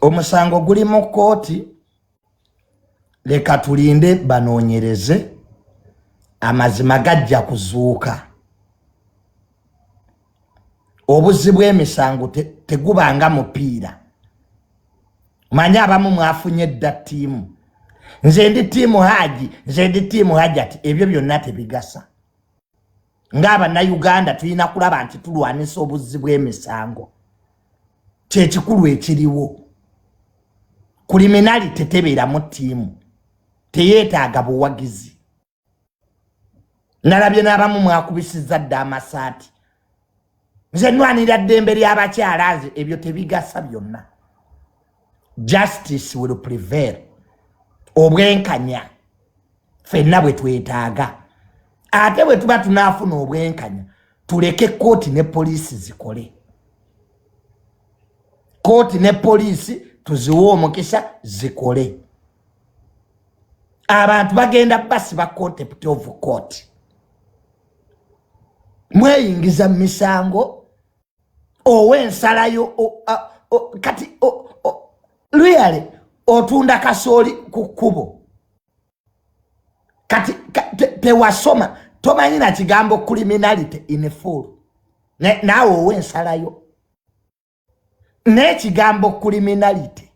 Omusango guli mu kkooti, leka tulinde banoonyereze, amazima gajja kuzuuka. Obuzzi bw'emisango tegubanga mupiira. Manyi abamu mwafunye dda ttiimu, nze ndi ttiimu Haji, nze ndi ttiimu Hajati, ebyo byonna tebigasa. Ng'Abannayuganda tulina kulaba nti tulwanisa obuzzi bw'emisango, kyekikulu ekiriwo. Kuliminalite tebeeramu ttiimu, teyeetaaga buwagizi. Nalabye n'abamu mwakubisizza dda amasaati, nze nwanira ddembe ly'abakyala, nze ebyo tebigasa byonna. Justice will prevail, obwenkanya ffenna bwe twetaaga. Ate bwe tuba tunaafuna obwenkanya, tuleke kooti ne poliisi zikole. Kooti ne poliisi tuziwe omukisa zikole. Abantu bagenda basiba contempt of court, mweyingiza mu misango ow'ensalayo. Kati really otunda kasooli ku kkubo, kati tewasoma, tomanyi na kigambo criminality in full, naawe ow'ensalayo n'ekigambo criminality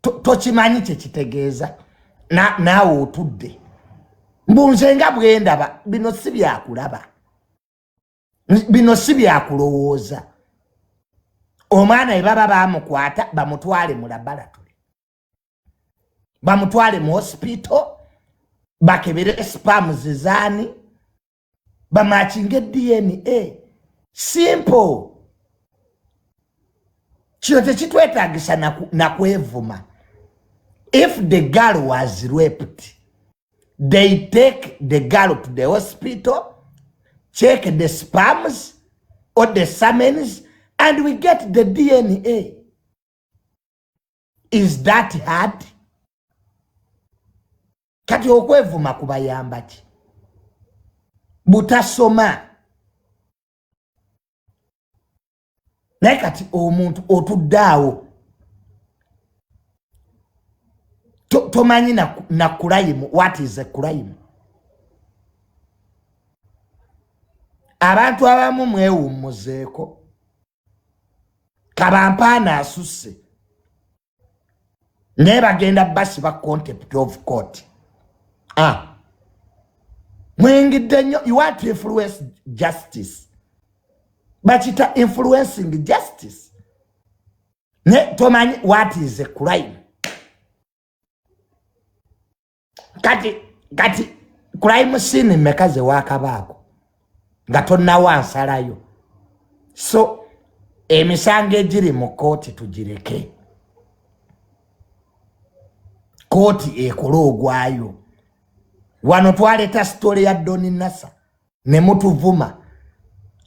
tokimanyi kyekitegeeza, naawe otudde mbunze nga bwendaba. Bino si byakulaba, bino si byakulowooza. Omwana bwe baba bamukwata, bamutwale mu laboratory, bamutwale mu hospital, bakebere sperm zizaani, bamatchinge DNA. Simple. Kino tekitwetagisa nakwevuma. If the girl was raped, they take the girl to the hospital, check the sperms or the semens, and we get the DNA. Is that hard? Kati okwevuma kubayamba ki? Butasoma. Naye kati omuntu otudde awo tomanyi na crime, what is a crime? Abantu abamu mwewummuzeeko, kabampaana asusse, naye bagenda basiba contempt of court. Ah, mwingidde nnyo. You want to influence justice, bakita influencing justice, ne tomanyi what is a crime. Kati crime scene meka ze wakabaako nga tonnawa nsalayo? So emisango egiri mu kooti tugireke kooti ekole ogwayo. Wano twaleeta story ya Doni Nasa ne mutuvuma.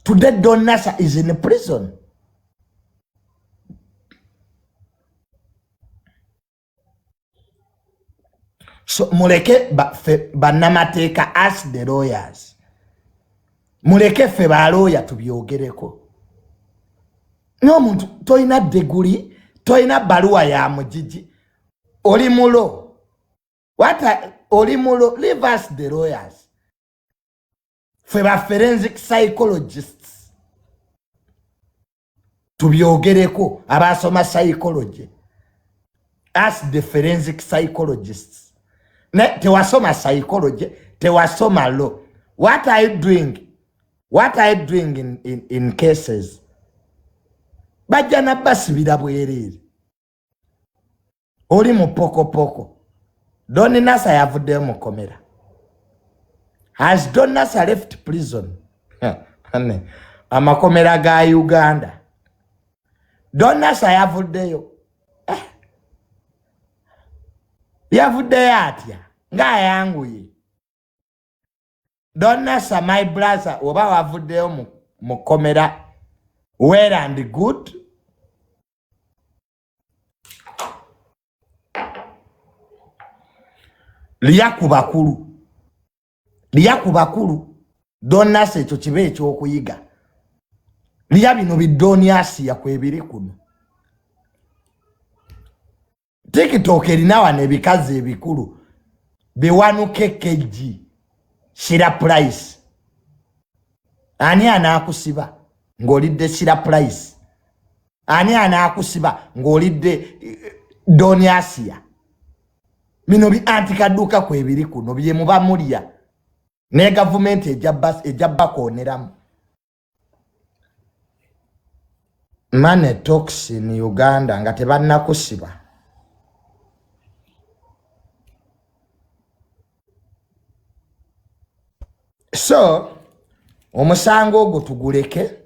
Today Don Nasa is in prison. So muleke ffe bannamateeka, as the lawyers, muleke ffe balooya tubyogereko. N'omuntu tolina degree, tolina baluwa ya mugigi, oli mulo what, oli mulo. Leave us the lawyers, ffe ba forensic psychologists tubyogereko, abasoma psychology. Ask the forensic psychologists. Ne tewasoma psychology, tewasoma law, what are you doing? What are you doing in cases? Bajja nabasibira bwereere, oli mu pokopoko. Don Nasa yavuddeyo mukomera? Has Don Nasa left prison? Amakomera ga Uganda, Don Nasa yavuddeyo? Eh. Yavuddeyo atya ng'ayanguye? Don Nasa, my brother, oba wavuddeyo mu kkomera, well and good. Lya ku bakulu, lya ku bakulu. Don Nasa, ekyo kiba ekyokuyiga. Lya bino bidoni asiya kwebiri kuno. TikTok erina wano ebikazi ebikulu biwanuka ekg shira price. Ani anaakusiba ng'olidde shira price? Ani anaakusiba ng'olidde Doni Asia? Bino bi anti kaduuka kwebiri kuno bye muba mulya ne gavumenti ejja bakooneramu. Money talks in Uganda nga tebannakusiba. So omusango ogwo tuguleke.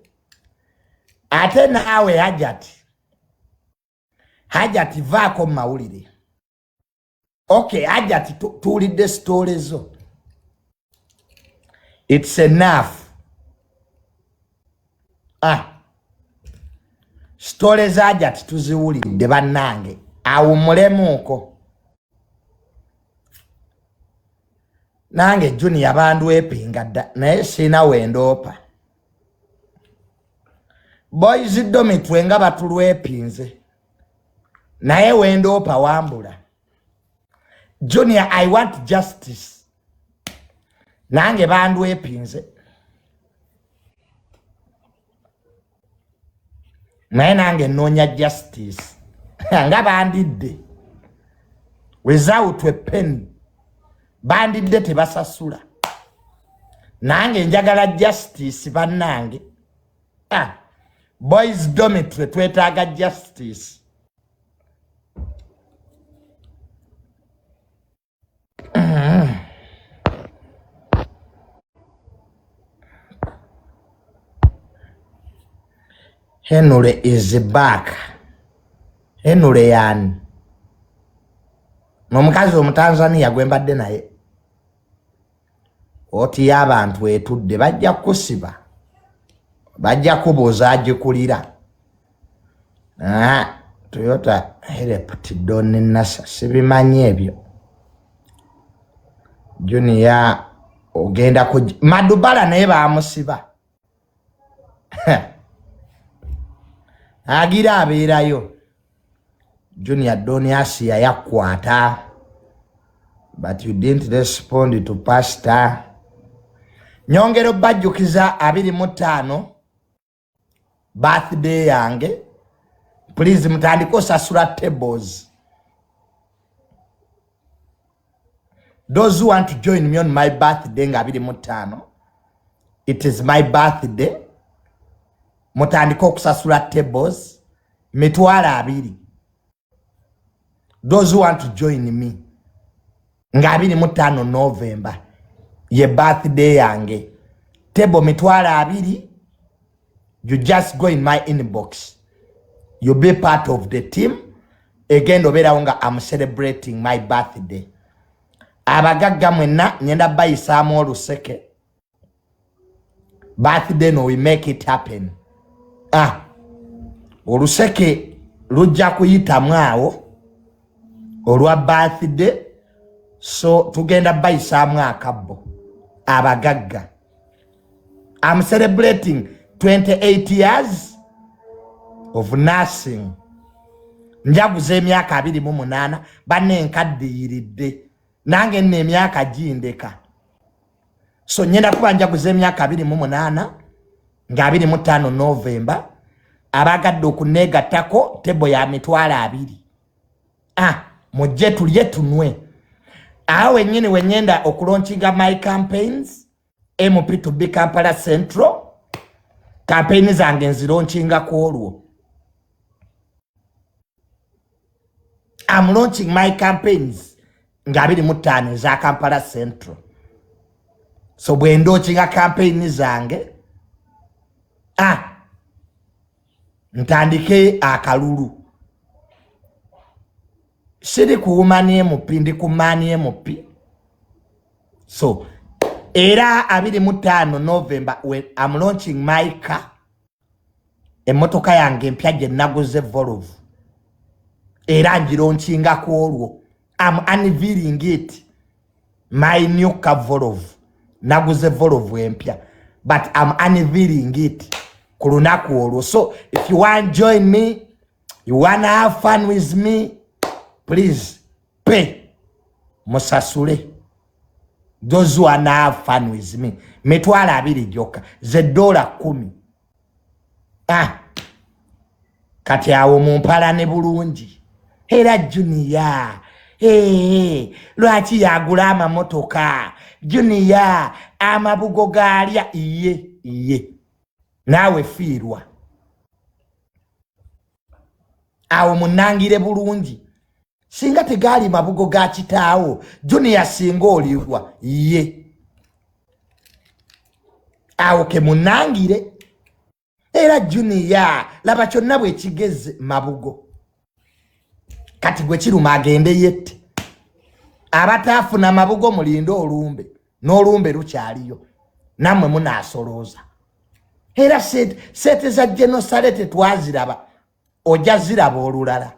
Ate naawe Hajati, Hajati vaako mu mawulire. Okay, Hajati, tuwulidde sitole zo. It's enough. Sitole za Hajati tuziwulidde bannange, awummulemuuko. Nange Junior bandwepinga dda naye sirina wendoopa. Boys dormitory nga batulwepinze naye wendoopa wambula. Junior, I want justice. Nange bandwepinze naye nange nnoonya justice nga bandidde without a pen, bandidde tebasasula. Nange njagala justice bannange. Boys dormitory twetaaga justice. Henry is back. Henry yani omukazi omutanzania gwe mbadde naye. Kooti y'abantu etudde, bajja kukusiba, bajja kubuuza agikulira. Toyota helped Don Nasa, sibimanyi ebyo. Junior ogenda ku Madubala naye baamusiba. Agira abeerayo. Junior Don Asia yakwata, but you didn't respond to pastor. Nyongero bajjukiza 25 birthday yange. Please mutandike osasula tables. Those who want to join me on my birthday nga 25, it is my birthday. Mutandike okusasula tables 20,000. Those who want to join me nga 25 November ye birthday yange, table 20,000. You just go in my inbox, you be part of the team. Egenda obeerawo nga I'm celebrating my birthday. Abagagga mwenna ngenda bayisaamu oluseke. Birthday no, we make it happen. Oluseke lujja kuyitamu awo olwa birthday, so tugenda bayisaamu akabbo abagagga. I'm celebrating 28 years of nursing. Njaguza emyaka 28, banne nkaddiyiridde nange nno emyaka gindeka. So ngenda kuba njaguza emyaka 28 nga 25 November. Abagadde okuneegattako table ya 20,000. Mujje tulye tunwe. Awo wennyini wenyenda okulaunchinga my campaigns, MP to be Kampala Central. Campaign zange nzilaunchinga ku olwo. I'm launching my campaigns nga 25 eza Kampala Central. So bwe ndaunchinga campaign zange, ntandike akalulu. Siri ku woman MP, ndi ku man MP. So era 25 November when I'm launching my car, emmotoka yange empya gye naguze Volvo, era ngilaunchinga ku olwo. I'm unveiling it, my new car Volvo. Naguze Volvo empya, but I'm unveiling it ku lunaku olwo. So if you want join me, you want have fun with me, Please pay, musasule. Those who are now fun with me, 20,000 gyokka, ze $10. Ah, kati awo mumpalane bulungi. Era Junior, hey, lwaki yagula amamotoka? Junior amabugo gaalya. Iye iye, naawe fiirwa. Awo munangire bulungi. Singa tegaali mabugo ga kitaawo, Junior singa oliwa. Ye awo ke munangire. Era Junior laba kyonna bwe kigeze mabugo. Kati gwe kiruma agende yette. Abataafuna mabugo mulinde olumbe, n'olumbe lukyaliyo, nammwe munaasolooza. Era sente za genosale tetwaziraba, ojja ziraba olulala.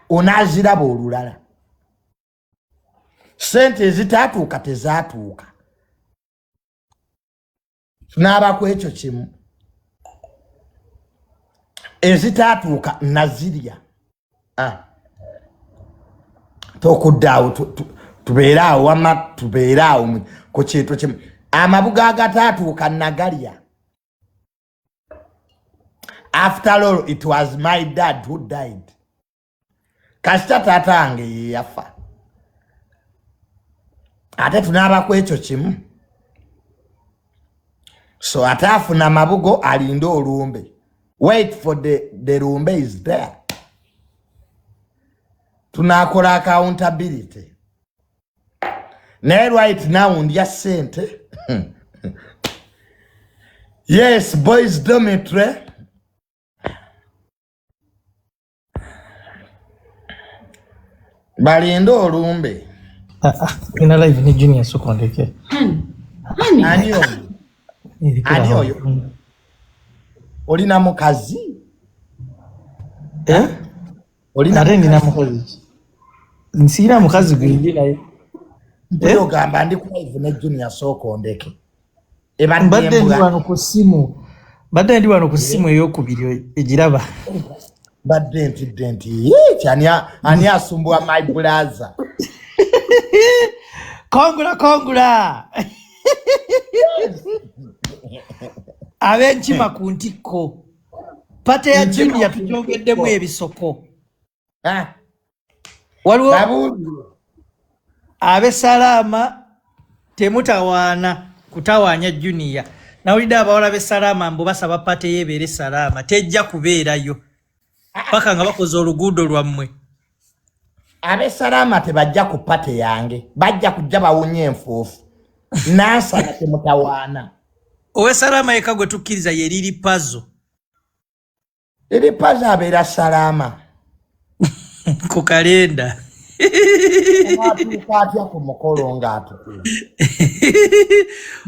Onaaziraba olulala. Sente ezitaatuuka tezaatuuka. N'abaku ekyo kimu, ezitaatuuka nazirya. Tokudda awo, tubeere awo wamma, tubeere awo ku kintu kimu. Amabugo agataatuuka nagalya. After all, it was my dad who died. Kasita taata wange ye yafa. Ate tunaaba ekyo kimu. So ate afuna mabugo alinde olumbe. Wait for the lumbe is there. Tunakola accountability. Naye right now ndya ssente. Yes, boys dormitory. Balinde olumbe. Ina live ni Junior sokondeke. Ani oyo? Ani oyo? Olina mukazi? Eh? Olina Ate nina mukazi. Nsira mukazi gwe naye. Mpulira ogamba ndi ku live ne Junior sokondeke. Mbadde ndi wano ku ssimu. Mbadde ndi wano ku ssimu ey'okubiri egiraba. Mbadde ntidde nti ani asumbuwa my brother? Kongula kongula. Ab'enkima ku ntikko. Party ya Junior tugyongeddemu ebisoko. Waliwo ab'e Salaama temutawaana kutawaanya Junior. Nawulidde abawala b'e Salaama mbu basaba party yeebeere Salaama, tejja kubeerayo paka nga bakoze oluguudo lwammwe. Ab'e Salaama tebajja ku party yange, bajja kujja bawunye enfuufu. Nansana temutawaana. Ow'e Salaama yekka gwe tukkiriza ye Liri Pazo. Liri Pazo abeera Salaama. Ku kalenda. Atuuka atya ku mukolo ng'atukula?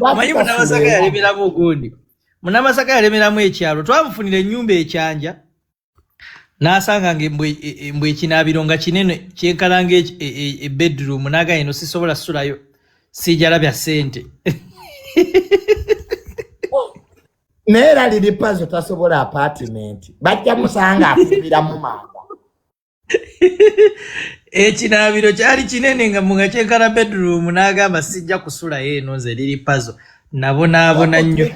Omanyi Munnamasaka yalemeramu ogundi. Munnamasaka yalemeramu ekyalo. Twamufunira ennyumba ekyanja. N'asanga nga embwe ekinaabiro nga kinene kyenkana nga ebedroom, n'agamba eno sisobola ssulayo, sijalabya ssente. Naye era Liri Pazo tasobola apartment, bajja musanga afumbira mu manda. Ekinaabiro kyali kinene nga nga kyenkana bedroom, n'agamba sijja kusulayo eno nze Liri Pazo, nabonaabona nnyo.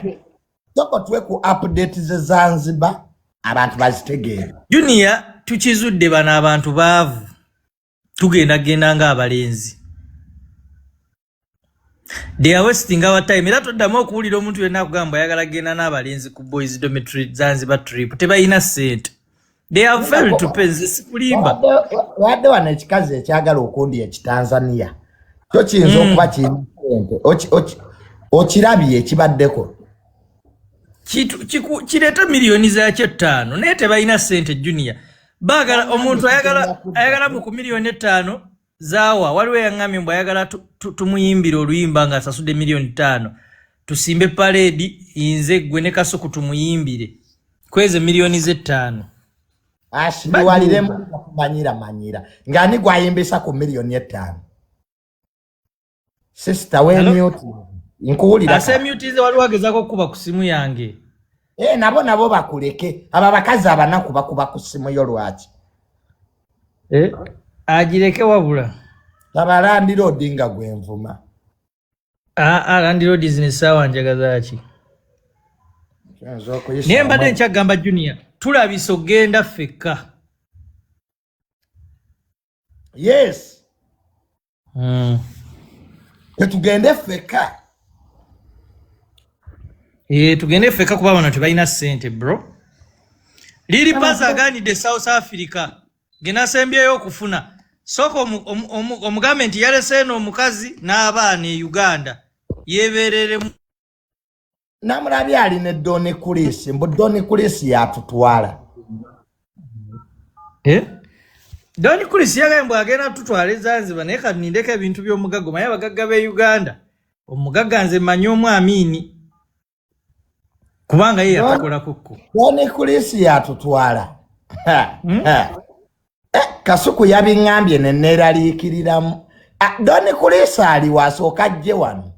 Soko tuwe ku update ze Zanzibar abantu bazitegeera. Junior, tukizudde bano abantu baavu, tugenda genda ng'abalenzi. They are wasting our time. Era toddamu okuwulira omuntu yenna akugamba ayagala genda n'abalenzi ku boys dormitory Zanzibar trip, tebalina ssente. They have failed to pay. Nze sikulimba. Wadde wano ekikazi ekyagala okundi ekitanzania kyo kiyinza okuba kirina ssente. Okirabye ekibaddeko? Kireeta miliyoni zaakyo 5, naye tebalina ssente. Junior, baagala omuntu ayagala mu ku miliyoni 5 zaawa. Waliwo eyaŋŋambye mbu ayagala tumuyimbire oluyimba ng'asasudde miliyoni 5, tusimbe parade, nze gwe ne Kasuku tumuyimbire kweze miliyoni ze 5. Asiriwaliremu kumanyira manyira ng'ani gwayimbisa ku miliyoni 5? Sister wemute, nkuwulira. Asemutize, waliwo agezaako okukuba ku simu yange. Eh, nabo bakuleke. Abo abakazi abanaku bakuba ku simu yo lwaki? Eh, agireke wabula. Laba landiroodi nga gwenvuma. Aa, landiroodi zino essaawa njagaza ki? Naye mbadde nkyagamba Junior, tulabisa ogenda ffekka. Yes. Tetugende ffekka. Eh, tugende ffekka kuba bano tebalina ssente, bro. Liri Pazo agaanidde South Africa ge nasembyeyo okufuna. Sooka omugambe nti yalese eno omukazi n'abaana e Uganda, yeebeereremu. Namulabye ali ne Don Chris, mbu Don Chris yatutwala. Eh? Don Chris yagambye mbu agenda tutwala e Zanzibar, naye kati nindeko ebintu by'omugagga. Omanyi abagagga b'e Uganda, omugagga nze mmanyi omu Amiini, kubanga ye yatukolako kko. Don Chris yatutwala. Kasuku yabiŋŋambye ne neeraliikiriramu. Ah, Don Chris ali wasooka ajje wano.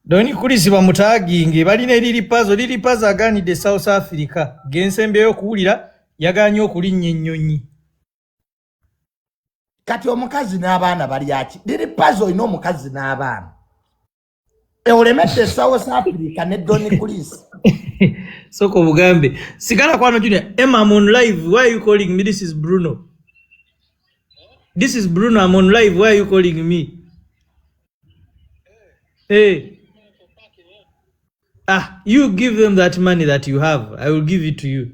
Don Chris bamutaginge, balina eriri Pazo. Liri Pazo agaanidde South Africa, gensembyeyo okuwulira yagaanye okulinnya ennyonyi. Kati omukazi n'abaana balyaki? Liri Pazo olina omukazi n'abaana, olemedde South Africa ne Don Chris. Sooka obugambe sigala kwano. Junior, Emma, I'm on live. Why are you calling me? This is Bruno. This is Bruno. I'm on live. Why are you calling me? Hey. Ah, you give them that money that you have. I will give it to you.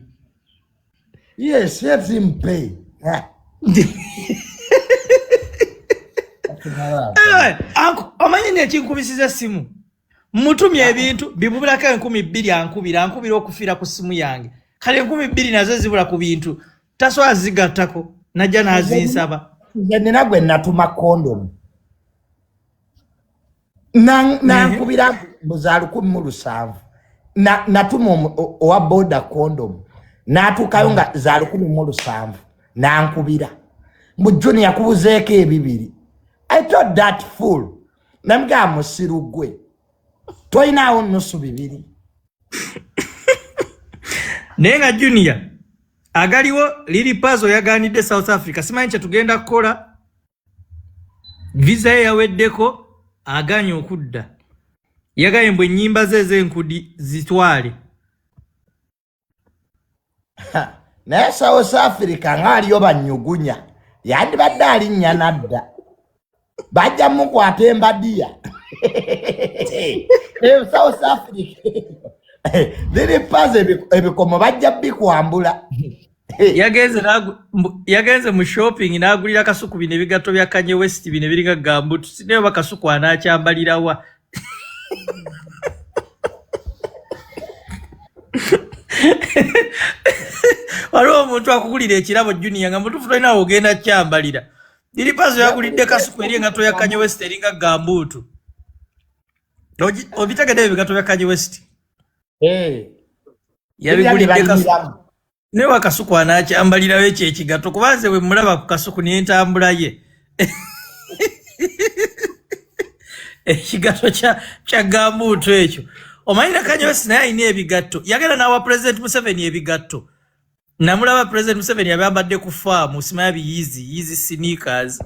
Yes, let him pay. Ah. Anyway, uncle, omanyi nekinkubisiza essimu, mutumye ebintu bibubulako 2000, ankubira okufiira ku ssimu yange. Kale 2000 nazo zibula ku bintu, tasobola zigattako, najja n'azinsaba. Nze nina gwe natuma kondomu, nankubira mbu za 1700. Natuma owa boda kondomu, n'atuukayo nga za 1700, nankubira mbu Juni yakubuzeeko ebibiri. I thought that fool, namugamba musiru gwe, tolinaawo nusu bibiri. Naye nga Junior agaliwo, Liri Pazo yaganidde South Africa, simanyi kyetugenda kukola. Visa ye yaweddeko, aganye okudda. Yagambye mbu ennyimba ze ez'enkudi zitwale. Naye South Africa nga aliyo banyugunya, yandibadde alinnya nadda, bajja mukwata embadiya. South Africa Liri Pazo ebikomo bajja bikwambula. Yagenze mu shopping n'agulira Kasuku bino ebigatto bya Kanye West, bino ebiringa gambutu. Naye oba Kasuku anaakyambalirawa? Waliwo omuntu akugulira ekirabo, Junior, nga mutuufu tolina ogenda kyambalira. Liri Pazo yagulidde Kasuku eri engatto ya Kanye West eringa gambuutu. Obitegedde ebigatto bya Kanye West? Yabigulidde Kasuku, naye wa Kasuku anaakyambalirawo ekyo ekigatto? Kuba nze bwe mulaba ku Kasuku n'entambula ye, ekigatto kya gambuutu ekyo, omanyi na Kanye West naye alina ebigatto. Yagenda n'awa President Museveni ebigatto. Namulaba President Museveni abyambadde ku faamu, simanya bi Yeezy, Yeezy sneakers.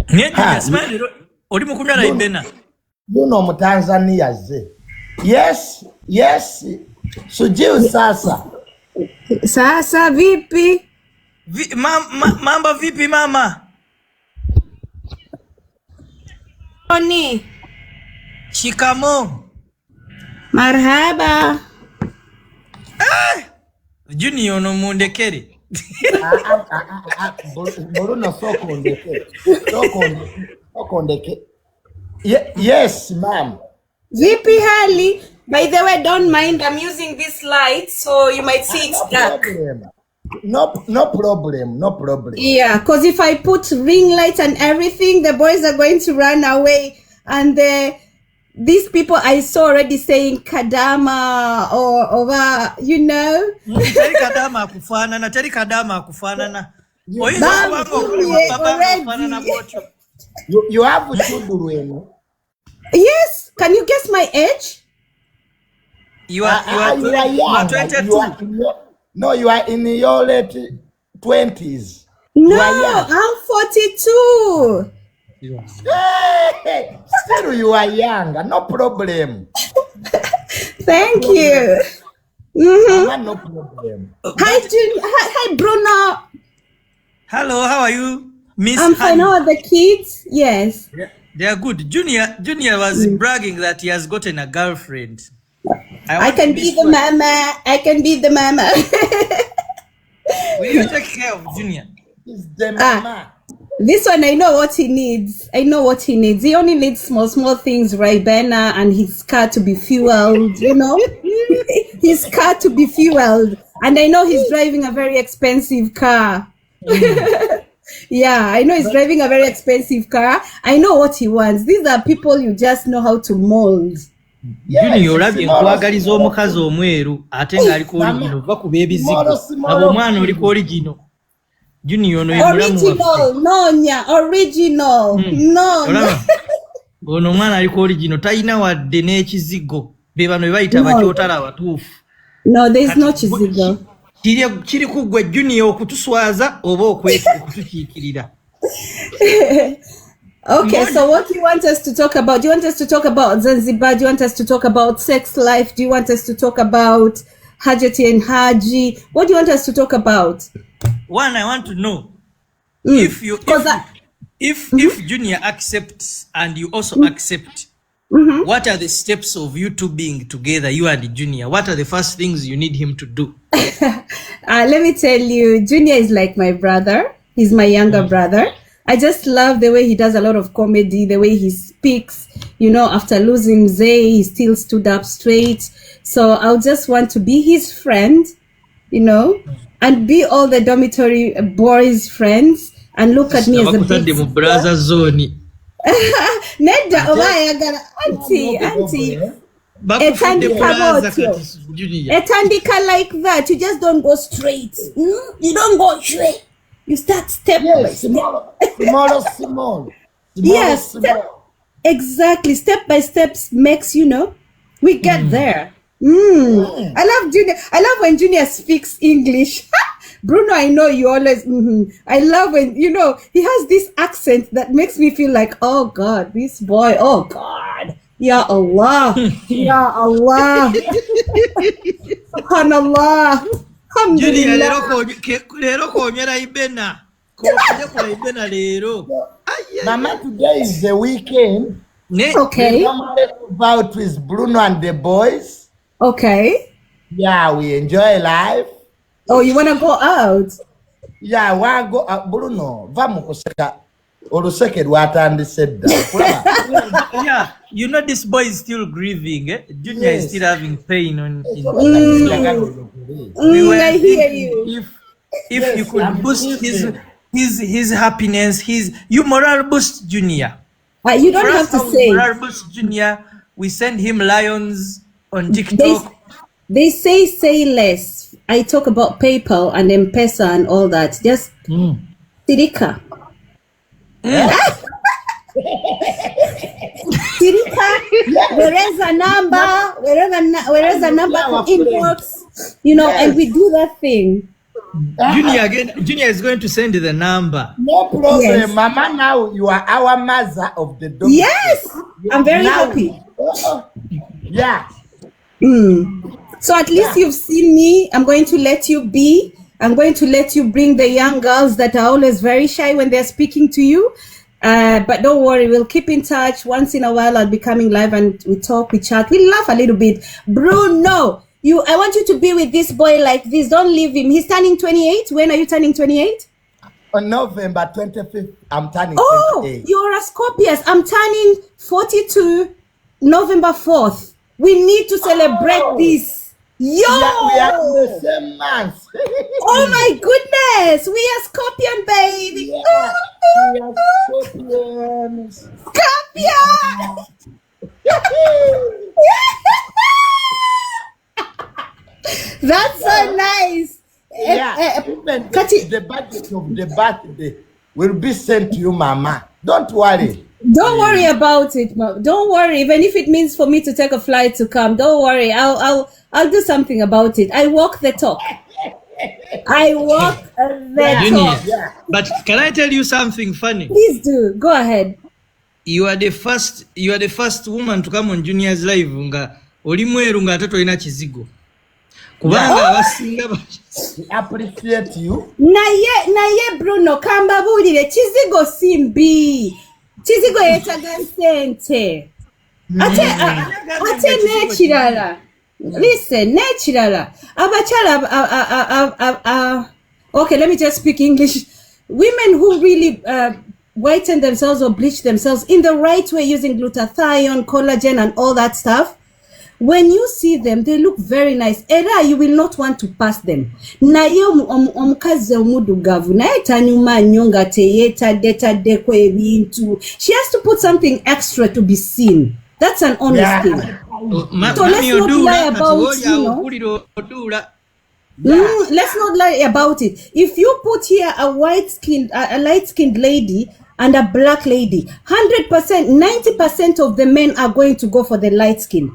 Naye Junior, simanyi leero oli mu kunywa Ribena? Yuno omutanzania ze. Yes, sujiu sasa. Sasa vipi? Mambo vipi, mama? Oni. Shikamo. Marhaba. Junior, ono mundekere. Ah, ah, ah, ah, Bruno, sokondeke, sokondeke, sokondeke. Yes, ma'am. Vipi hali? By the way, don't mind, I'm using this light, so you might see it's No dark. problem. No, no problem, no problem. Yeah, because if I put ring lights and everything, the boys are going to run away. And these people I saw already saying Kadama or over, you know. Teri kadama akufaanana, teri kadama akufaanana. Oyinza okuba nga Bambuye baba akufaanana already. bw'otyo. You have children? Yes, can you guess my age? You are, you are, You are you are young. 22. You are in your, no, you are in your late 20s. No, You are young. I'm 42. Hey, still you are young. No problem. Thank you. Mm-hmm. Mama, no problem. Hi, hi, Bruno. Hello, how are you? Miss I'm fine. Honey. How are the kids? Yes. Yeah, they are good. Junior was bragging that he has gotten a girlfriend. I want can to be the sure. mama. I can be the mama. Will you take care of Junior? It's the mama. This one, I know what he needs. I know what he needs. He only needs small, small things, Ribena and his car to be fueled, you know? His car to be fueled. And I know he's driving a very expensive car. Yeah, I know he's driving a very expensive car. I know what he wants. These are people you just know how to mold. Junior olabye nkwagaliza omukazi omweru ate ng'ali ku original va ku b'ebizigo abo omwana oli ku original. Junior ono ye mulamu waffe. Original, nonya, original, no. Olaba ono omwana ali ku original talina wadde n'ekizigo be bano be bayita abakyotala abatuufu. No, there's no kizigo. Kiri ku ggwe Junior okutuswaza oba okutukiikirira. Okay, so what do you want us to talk about? Do you want us to talk about Zanzibar? Do you want us to talk about sex life? Do you want us to talk about Hajati and Haji? What do you want us to talk about? One, I want to know if you if Junior accepts and you also accept, what are the steps of you two being together, you and Junior? What are the first things you need him to do? Let me tell you, Junior is like my brother. He's my younger brother. I just love the way he does a lot of comedy, the way he speaks. You know, after losing Zay, he still stood up straight. So I'll just want to be his friend, you know, and be all the dormitory boys' friends and look at me as a big brother zone. Nedda oba ayagala auntie, auntie. Etandika like that. You just don't go straight. You don't go straight. You start step by step. Small, small. Yes, small. Exactly. Step by steps makes, you know, we get there. I love Junior. I love when Junior speaks English. Bruno, I know you always. I love when, you know, he has this accent that makes me feel like, oh God, this boy, oh God. Ya Allah. Ya Allah. Subhanallah. Junior, lero konyera ibena. Ibena lero. Mama, today is the weekend. Okay. We normally move out with Bruno and the boys. Okay. Yeah, we enjoy life. Oh, you wanna go out? Yeah, we go out. Bruno, va mukuseka. Oluseke lwatandise dda. Yeah, you know this boy is still grieving. Eh? Junior is still having pain on. I hear you. If you could boost his happiness, his you morale boost Junior. You don't have to say morale boost Junior. We send him lions on TikTok. They say less. I talk about PayPal and M-Pesa and all that. Just Sirika. Sirika, where's a number? Where's a number to inbox? You know, and we do that thing. Junior again. Junior is going to send the number. No problem, yes. Mama. Now you are our mother of the dog. Yes, I'm very happy. Yeah. So at least you've seen me. I'm going to let you be. I'm going to let you bring the young girls that are always very shy when they're speaking to you. But don't worry, we'll keep in touch. Once in a while, I'll be coming live and we talk, we chat, we laugh a little bit. Bruno, I want you to be with this boy like this. Don't leave him. He's turning 28. When are you turning 28? On November 25th, I'm turning 28. Oh, you're a Scorpius. I'm turning 42, November 4th. We need to celebrate this. Yo! Yeah, we are in the same month. Oh my goodness! We are Scorpion, baby! Yeah, we are Scorpions. Scorpion! That's so nice. Yeah, even the budget of the birthday will be sent to you, Mama. Don't worry. Don't worry about it. Don't worry. Even if it means for me to take a flight to come, don't worry. I'll do something about it. I walk the talk. I walk the Junior, talk. But can I tell you something funny? Please do. Go ahead. You are the first woman to come on Junior's live nga oli mweru ng'ate tolina kizigo. Kubanga abasinga We appreciate you. Naye Bruno, kambabuulire, kizigo si mbi. Kizigo yeetaga ssente. Ate n'ekirala, listen, n'ekirala, abakyala okay, let me just speak English. Women who really whiten themselves or bleach themselves in the right way using glutathione, collagen and all that stuff, when you see them, they look very nice, era you will not want to pass them. Naye omukazi omuddugavu naye tanyuma nnyo nga teyeetaddetaddeko ebintu. She has to put something extra to be seen. That's an honest thing. So let's not lie about, you know. Oduula. Let's not lie about it. If you put here a white skinned, a light skinned lady and a black lady, 100%, 90% of the men are going to go for the light skin.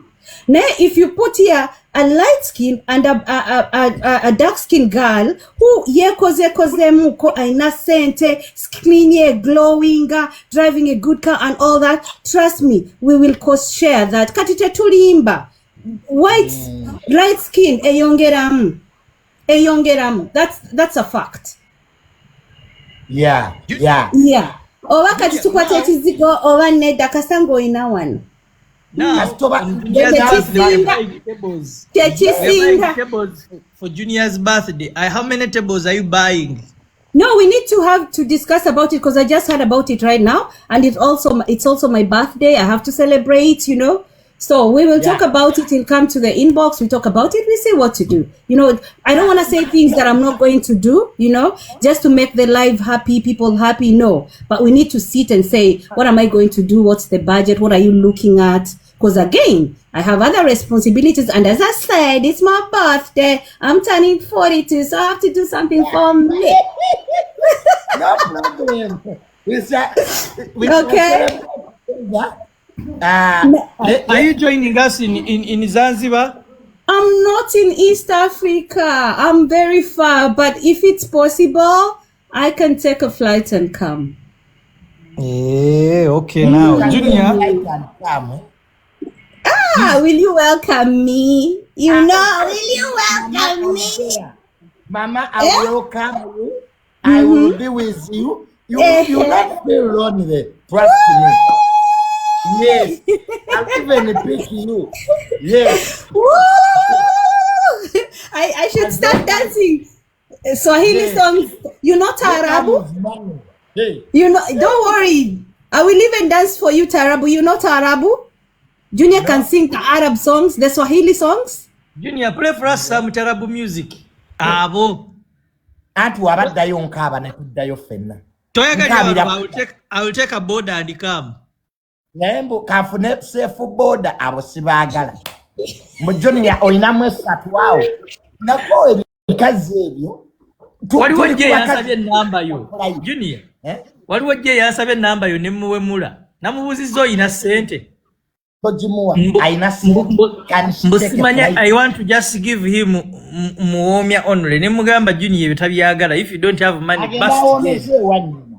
Now, if you put here a light skin and a dark skinned girl who yekozekozemuko, aina sente, skin ye glowing, driving a good car and all that, trust me, we will cost share that. Kati tetulimba. White, light skin eyongeramu. Eyongeramu. That's a fact. Yeah. Oba kati tukwata ekizigo oba nedda, kasanga olina wano. Kyekisinga. For Junior's birthday, how many tables are you buying? No, we need to have to discuss about it because I just heard about it right now, and it's also my birthday. I have to celebrate. So we will talk about it. It'll come to the inbox. We talk about it. We see what to do. I don't want to say things that I'm not going to do, just to make the live happy, people happy. No, but we need to sit and say, what am I going to do? What's the budget? What are you looking at? Because again, I have other responsibilities. And as I said, it's my birthday. I'm turning 42, so I have to do something for me. No problem. We shall celebrate that. Are you joining us in Zanzibar? I'm not in East Africa. I'm very far, but if it's possible, I can take a flight and come. Yeah, okay, now. Can Junior. I can come, eh? Ah, will you welcome me? Will you welcome me? Mama, I will welcome you. I will be with you. You will not feel lonely. Trust me. Yes. I'll even pick you. Yes. Woo! I should start dancing Swahili songs. You know Taarabu? Hey. Don't worry. I will even dance for you, Taarabu. You know Taarabu? Junior can sing the Arab songs, the Swahili songs. Junior, play for us some Taarabu music. Abo. Anti wabaddayo nkaaba ne tuddayo ffenna. Toyagalira. Nkaabira. I will take a boda and come. Naye mbu kanfune safe boda, abo sibaagala. Mu Junior olinamu esatu awo nako ebikazi ebyo. Waliwo Tuli gye ku bakazi yansabye enamba yo. bakolayo. Junior. Eh? Waliwo gye yansabye enamba yo ne muwemula. Namubuuzizza oyina ssente. Togimuwa, ayina ssente. Can she Mbu take a simanya flight? I want to just give him muwoomya only. Ne mugamba Junior ebyo tabyagala. If you don't have money, Agenda bust. awoomeze ewa nnyina.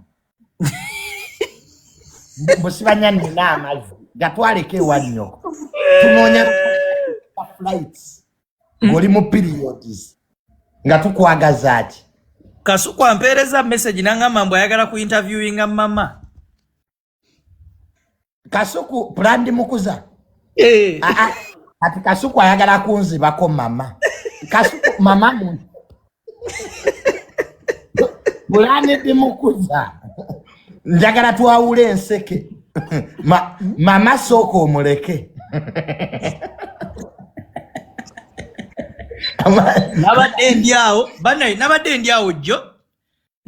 Mbu sibanya nnina amazzi gatwaleko ewa nnyoko. Tunoonya flights ng'oli mu periods nga tukwagaza ki? Kasuku ampeereza message n'angamba mbu ayagala ku interviewinga mama. Kasuku pulandi mukuza. Eh. Ah, ah, kati Kasuku ayagala kunzibako mama. Kasuku mama muntu pulani mukuza, njagala twawule enseke. Mama sooka omuleke. Nabadde ndi awo bannaye, nabadde ndi awo jjo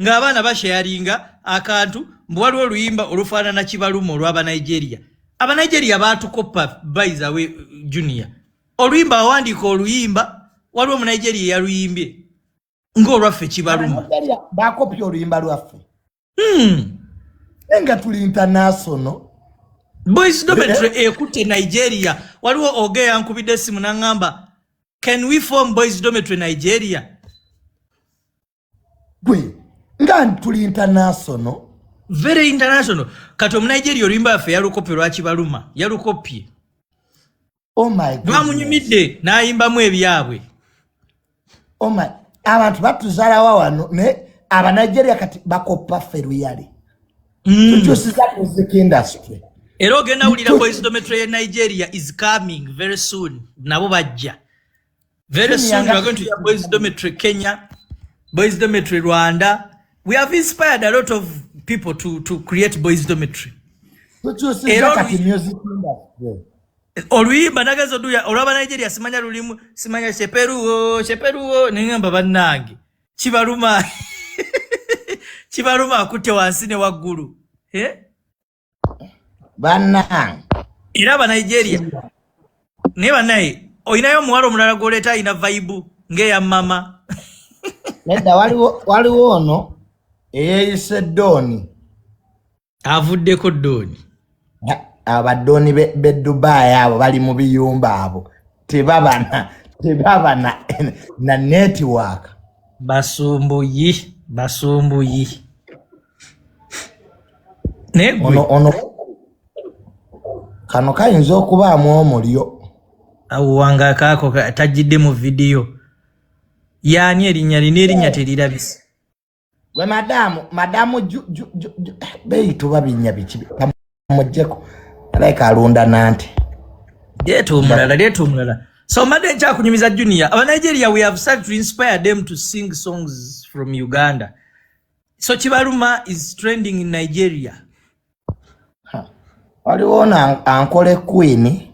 ng'abaana basharinga akantu mbu waliwo oluyimba olufaanana kibaluma olw'Abanigeria. Abanigeria baatukopa baizawe. Junior, oluyimba awandiika oluyimba, waliwo Omunigeria yaluyimbye ng'olwaffe kibaluma. Abanigeria bakopya oluyimba lwaffe. Naye nga tuli international. Boys Dormitory ekutte Nigeria. Waliwo oge yankubidde essimu n'aŋŋamba, can we form Boys Dormitory Nigeria? Gwe nga tuli international. Very international. Kati omunigeria oluyimba yaffe yalukopye, lwaki baluma yalukopye? Oh my goodness. Lwamunyumidde n'ayimbamu ebyabwe. Oh my, abantu batuzalawa wano, naye abanigeria kati bakoppa ffe luyali. Tukyusiza music industry. Era ogenda wulira Boys Dormitory ye Nigeria is coming very soon. Nabo bajja very Junior, soon. We are going to hear Boys Dormitory Kenya, Boys Dormitory Rwanda. We have inspired a lot of people to create Boys Dormitory. Tukyusiza Era kati music industry. Oluyimba nagaza oduya olwaba Nigeria, simanya lulimu, simanya sheperuwo sheperuwo, neŋŋamba bannange kibaluma kibaluma, akutte wansi ne waggulu. Eh? Bannange. Era abanigeria naye bannaye, olinayo omuwala omulala gw'oleeta alina vibe ng'eya mama? Nedda, waliwo ono eyeeyise Dooni. Avuddeko Dooni. Abadooni be Dubai abo bali mu biyumba, abo tebabana na network. Basumbuyi basumbuyi, naye gwe Ono ono kano kayinza okubaamu omulyo. Awo wanga kaako tajjidde mu vidiyo yaani erinnya lina erinnya terirabise. Gwe madamu, madamu beyituba binnya biki, kamuggyeko, alabika alunda nante. Leeta omulala, leeta omulala. So mbadde nkyakunyumiza Junior, abanigeria, we have started to inspire them to sing songs from Uganda. So Kibaluma is trending in Nigeria. Waliwo ono ankole queen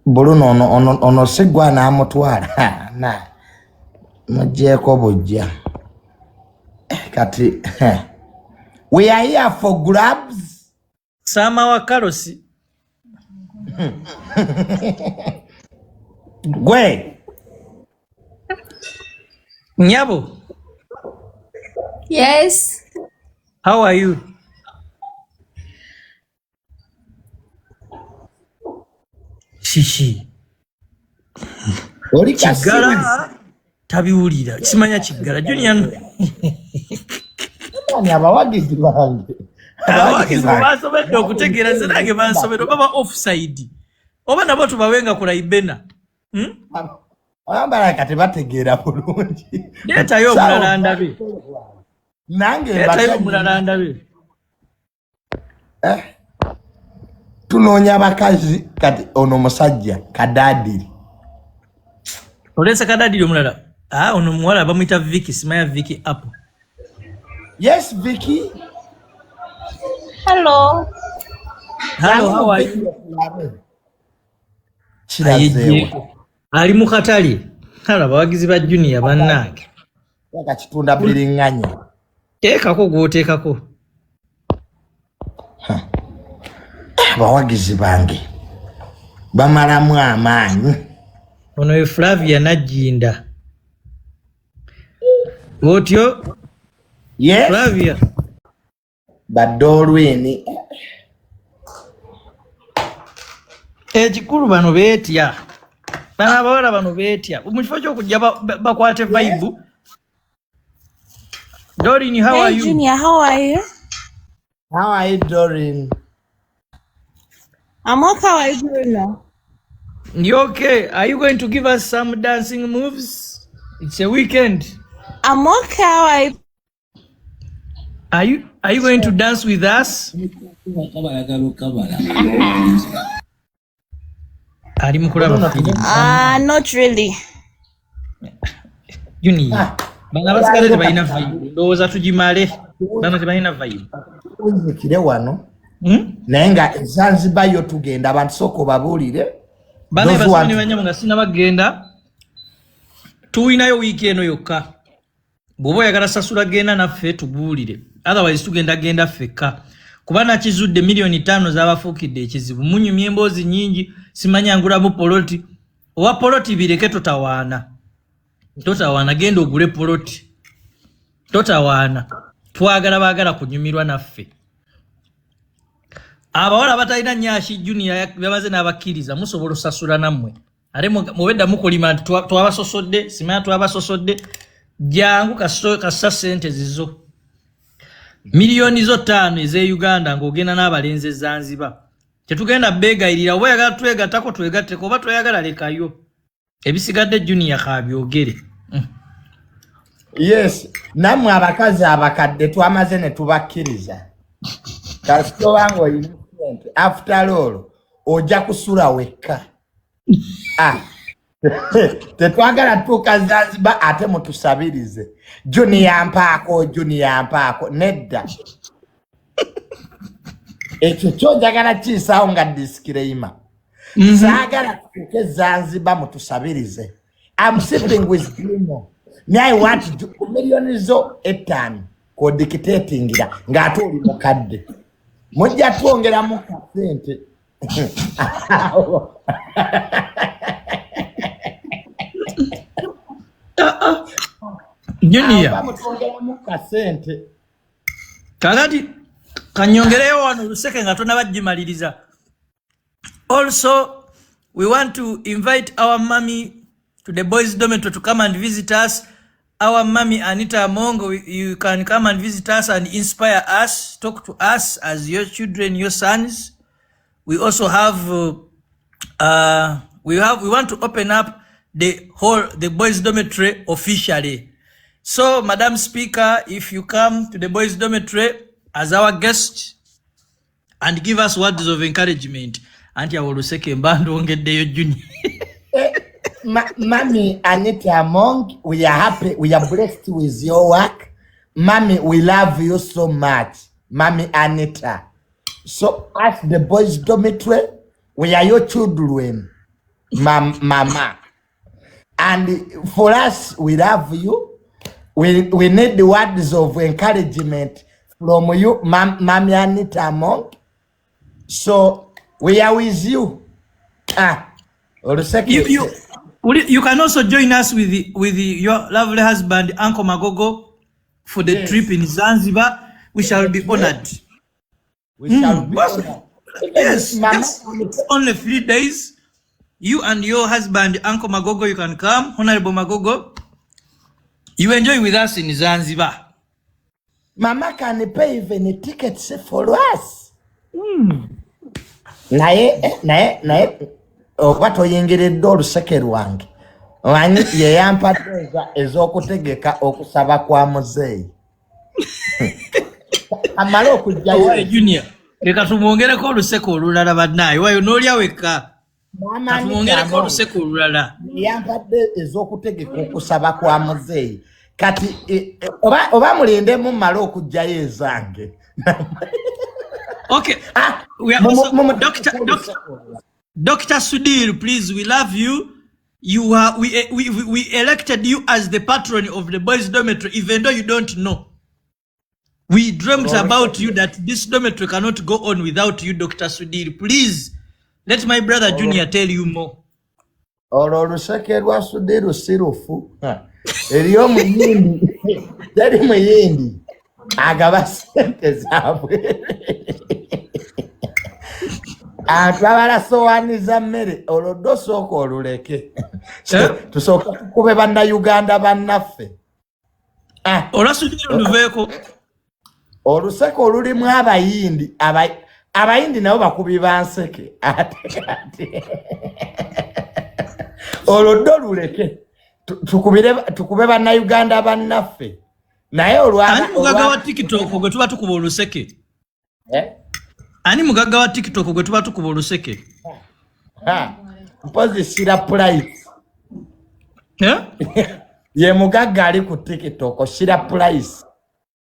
Buluno, ono sigwa n'amutwala na mugjeeko bujja. Kati we are here for grabs. Saama wa Karosi. Gwe. Nyabo. Yes. How are you? Shishi. Oli kasiru. Kiggala tabiwulira, kimanya kiggala Junior. Ani abawagizi bange. Abawagizi bwe basobedde okutegeera, nze nange bansobedde, oba ba offside oba nabo tubawenga ku laibena. Hmm? Abambalaka tebategeera bulungi. Leetayo omulala ndabe. Nange Leetayo mbatya. omulala ndabe. Eh, tunoonya abakazi, kati ono musajja kadaadiri. Oleese kadadiri omulala. Ah, ono omuwala bamuyita Vicky, simanya Vicky Apple. Yes, Vicky. Hello. Hello, how are you? Kirazeewa. Ayejjeeko. Ali mu katale. Kale abawagizi ba Junior bannange. Ka kitunda biriŋŋanya. Teekako gw'oteekako. Abawagizi bange bamalamu amaanyi. Ono ye Flavia Najjinda. Otyo? Yes. Flavia. Badde olwini. Ekikulu bano beetya. Bano abawala bano beetya. Mu kifo ky'okujja bakwate vibe. Doreen, how are Hey, you? Junior, how are you? How are you, Doreen? I'm okay. How are you doing now? You okay? Are you going to give us some dancing moves? It's a weekend. I'm okay. How are you? Are you going to dance with us? Kabalagala okabala. Ali mu kulaba firimu. Not really. Junior. Ah. Bano abasigale tebalina vibe. Ndowooza tugimale. Bano tebalina vibe. Nzikire wano. Hmm? Naye nga Zanzibar yo tugenda, abantu sooka obabuulire. Bano Those who basoma ne want- banyabo nga sinnabagenda. Tuwinayo wiiki eno yokka. Bw'oba oyagala sasula genda naffe tubuulire. Otherwise tugenda genda ffekka. Kuba nakizudde 5 millioni z'abafuukidde ekizibu. Munyumya emboozi nnyingi, simanya ngulamu poloti. Owa poloti bireke, totawaana. Totawaana, genda ogule poloti. Totawaana. Twagala baagala kunyumirwa naffe. Abawala batalina nyashi, Junior yamaze n'abakkiriza, musobola osasula nammwe. Ate mubedda mukulima nti twabasosodde, simanya twabasosodde. Jangu kassa sente zizo, miliyoni zo 5 ez'e Uganda, ng'ogenda n'abalenzi e Zanzibar. Tetugenda beegayirira. Oba oyagala twegattako, twegatteko, oba toyagala lekayo. Ebisigadde Junior kabyogere. Yes, nammwe abakazi abakadde twamaze ne tubakkiriza. Kasita obanga olina sente, after all ojja kusula wekka. Ah. Tetwagala tuuka Zanzibar ate mutusabirize, "Junior mpaako, Junior mpaako." Nedda, ekyo kyonjagala kiisaawo nga disclaimer. Saagala tutuuke Zanzibar mutusabirize. I'm sleeping with Junior. Me, I want ku miliyoni zo 5 kodictatingira ng'ate oli mukadde. Mujja twongeramu kasente. Awo Junior, bamutwongeramu kasente. Kakati kanyongereyo wano oluseke nga tonabaggimaliriza. Also, we want to invite our mummy to the boys' dormitory to come and visit us. Our mummy Anita Amongo, you can come and visit us and inspire us, talk to us as your children, your sons. We also have we want to open up the whole the boys' dormitory officially. So, Madam Speaker, if you come to the boys' dormitory as our guest and give us words of encouragement. Anti awo oluseke mba ndwongeddeyo, Junior. Mami Anita Among, we are happy, we are blessed with your work. Mami, we love you so much. Mami Anita. So, as the boys' dormitory, we are your children, Mama. And for us, we love you. We need the words of encouragement from you, Mami Anita Among. So, we are with you. Ah, oluseke. You can also join us with your lovely husband, Uncle Magogo, for the trip in Zanzibar. We shall be honored. We shall be Boss. honored. Yes, Mama, yes. It's only 3 days. You and your husband, Uncle Magogo, you can come. Honorable Magogo. You enjoy with us in Zanzibar. Mama can pay even tickets for us. Naye eh, naye oba toyingiridde oluseke lwange, omanyi ye yampadde ez'okutegeka okusaba kwa muzeeyi amale okugjayo. Owaye Junior, leka tumwongereko oluseke olulala bannaaye. Wayo n'olya wekka. Mama Katumwongereko Anita oluseke olulala. Yampadde ez'okutegeka okusaba kwa muzeeyi. Kati oba mulindemu mmale okugjayo ezange. Okay. Ah, We are also, Dr. Sudhir, please, we love you. You are we, eh, we elected you as the patron of the boys' dormitory, even though you don't know. We dreamt about you that this dormitory cannot go on without you, Dr. Sudhir. Please let my brother Junior tell you more. Olwo oluseke lwa Sudiru si lufu. Eriyo omuyindi, teri muyindi agaba sente zaabwe, abantu babala sowaani za mmere. Olwo dde osooka oluleke. Eh? Tusooke tukube bannayuganda bannaffe. Ah, Olwa Sudhir luveeko. Oluseke olulimu abayindi, abayindi nabo bakubi ba nseke. Ate kati olwo dde oluleke, tukube bannayuganda bannaffe, naye Ani mugagga wa TikTok gwe tuba tukuba oluseke? Eh? Ani mugagga wa TikTok gwe tuba tukuba oluseke? Ha, mpozi Shira Price. Eh? Ye mugagga ali ku TikTok, Shira Price.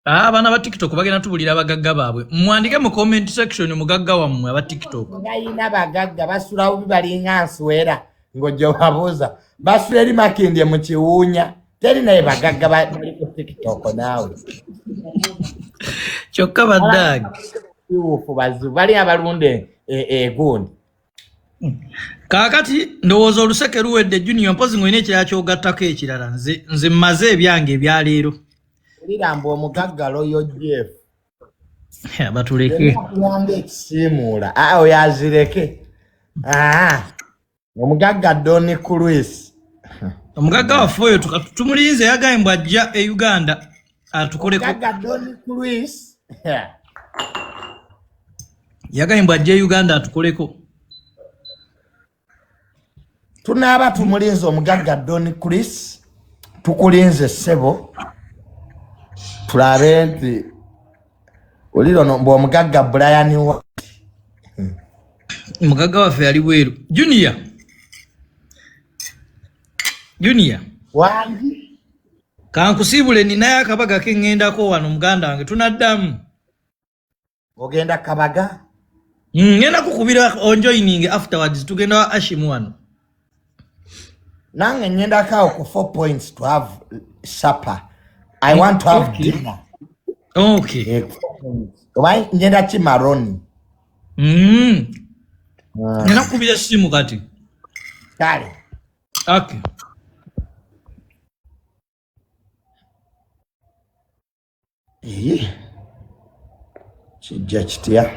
Ah, abaana ba TikTok bagenda tubulira abagagga baabwe. Mwandike mu comment section mugagga wammwe aba TikTok. Bayina bagagga basula bubi, balinga nswera, ng'ojja wabuuza basula eri Makindye mu kiwuunya. Teri naye bagagga bali ku TikTok naawe. Kyokka baddaagi. Kiwuufu bazibu, bali abalunda egundi. Kaakati ndowooza oluseke luwedde, Junior, mpozi ng'olina ekirala ky'ogattako ekirala. Nze mmaze ebyange ebyaleero. Liramba omugagga Loyo Jeff. Batuleke. Yange ekisiimuula. Ah, oyo azireke. Ah, omugagga Don Cruz. Omugagga waffe oyo tumulinze, yagambye mbu ajja e Uganda atukoleko. Omugagga Don Cruz. Yagambye mbu ajja e Uganda atukoleko. Tunaaba tumulinze omugagga Don Chris, tukulinze ssebo, tulabe nti oliro no mbu omugagga Brian wa Mugagga waffe yali bweru. Junior, Junior, wangi. Kankusiibule, ninayo akabaga ke ŋŋendako wano, muganda wange, tunaddamu. Ogenda kabaga? Ŋŋenda kukubira onjoining afterwards, tugenda wa Ashimu wano. Nange ŋŋendako awo ku 4 points to have supper. I want to have dinner. Okay. 4 points. Oba ŋŋenda ki Maroni. Ŋŋenda kukubira essimu kati. Kale. Okay. Kijja kitya?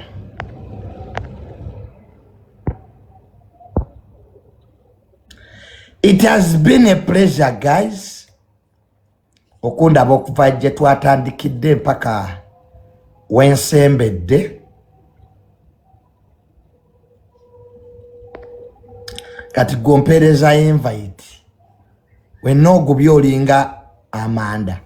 It has been a pleasure, guys. Okundaba okuva gye twatandikidde mpaka wensembedde. Kati gompereza invite. Wenna ogubye olinga amanda.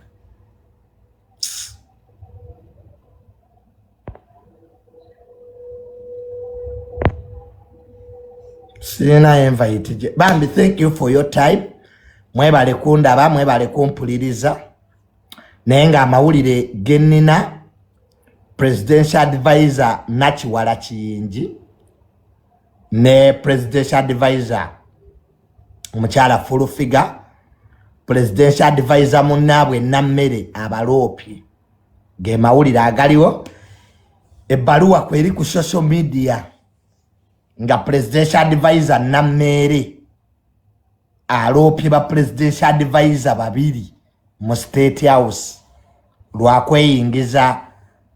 Sirina invite gye. Bambi, thank you for your time. Mwebale kundaba, mwebale kumpuliriza. Naye ng'amawulire ge nnina, Presidential Advisor Nakiwala Kiyingi ne Presidential Advisor omukyala Full Figure, Presidential Advisor munnaabwe Nammere abaloopye, ge mawulire agaliwo. Ebbaluwa kweri ku social media nga Presidential Advisor Nammere aloopye ba Presidential Advisor babiri mu State House lwakweyingiza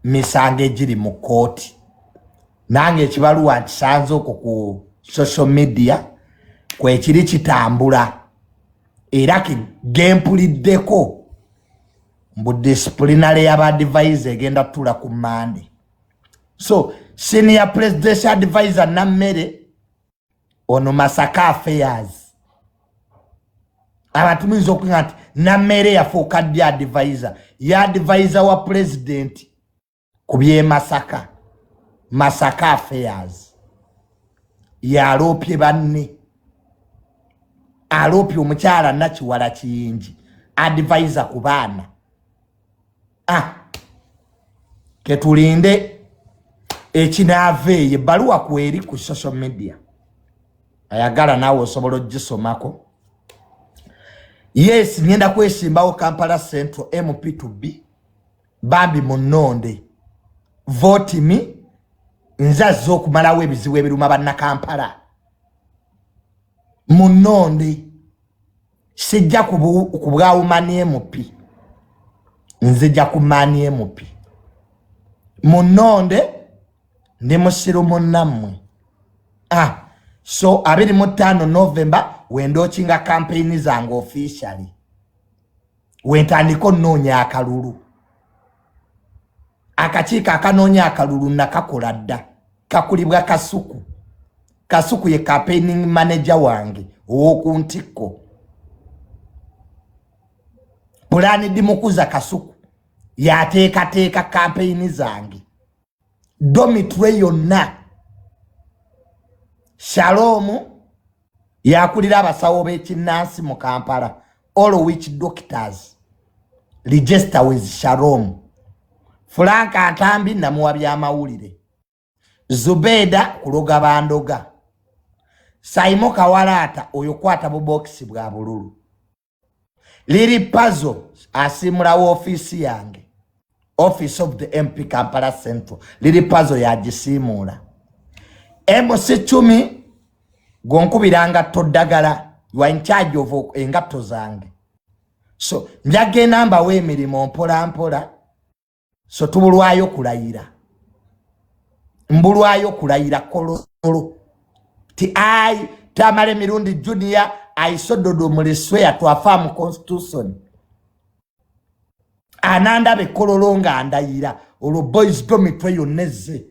misango egiri mu kkooti. Nange ekibaluwa nkisanze okwo ku social media kwekiri kitambula, era gempuliddeko mbu disciplinary y'aba advisor egenda tuula ku Monday. So senior Presidential Advisor Nammere ono Masaka Affairs, abantu muyinza okuga nti Nammere yafuuka ddi advisor? Ye advisor wa president ku by'e Masaka, Masaka Affairs. Yaloopye banne, aloopye omukyala Nakiwala Kiyingi advisor ku baana. Ketulinde ekinaava eyo. Ebbaluwa kweri ku social media, ayagala naawe osobola ogisomako. Yes, ngenda kwesimbawo Kampala Central MP2B. Bambi munnonde, vote me. Nze azze okumalawo ebizibu ebiruma bannakampala. Munnonde, sijja ku bwa woman MP, nzija ku man MP. Munnonde, ndi musiru munnammwe. So 25 November wendookinga campaign zange officially, wentandika onnoonya akalulu. Akakiiko akanoonya akalulu nakakola dda, kakulibwa Kasuku. Kasuku ye campaigning manager wange ow'oku ntikko. Pulaani Dimukuza Kasuku yateekateeka campaign zange. Dormitory yonna, Shalom yakulira abasawo b'ekinnansi mu Kampala. All witch doctors register with Shalom. Frank Ntambi namuwa byamawulire. Zubeda kuloga bandoga. Saimo Kawalata oyo kwata bubokisi bwa bululu. Liri Pazo asimula ofiisi yange, Office of the MP Kampala Central, Liri Pazo yagisimula. MC Chumi gonkubira ngatto ddagala, you are in charge of engatto zange. So njagenda mbawe emirimu mpola mpola, so tubulwayo kulayira. Mbulwayo kulayira Kololo ti I Tamale Mirundi Junior I saw Dodo swear to affirm constitution. Ananda Kololo nga ndayira olwo boys dormitory yonna ezze